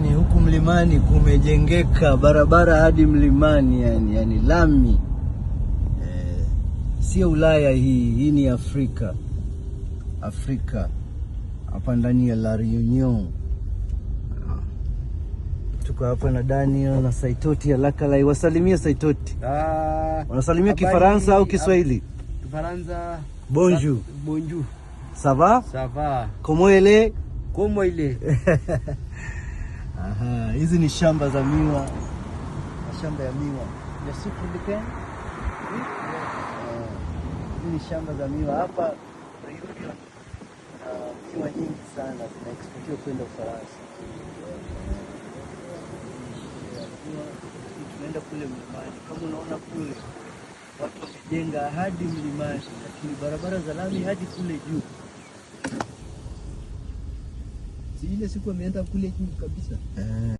Yaani huku mlimani kumejengeka barabara hadi mlimani, yani lami. Sio Ulaya hii, hii ni Afrika. Afrika hapa ndani ya La Reunion. Tuko hapa na Daniel na Saitoti ya Lakalai. Wasalimia Saitoti. Wanasalimia Kifaransa au Kiswahili? Kifaransa. Bonjour. Bonjour. Ça va? Ça va. Comment elle est? Comment il est? Aha, hizi ni shamba za miwa. Mashamba ya miwa. Ya sucre de canne? Hizi ni shamba za miwa hapa Reunion. Miwa nyingi sana zinaexportiwa kwenda Ufaransa. Tunaenda kule mlimani. Kama unaona kule watu wamejenga hadi mlimani, lakini barabara za lami hadi kule juu. Si ile siku ameenda kule juu kabisa.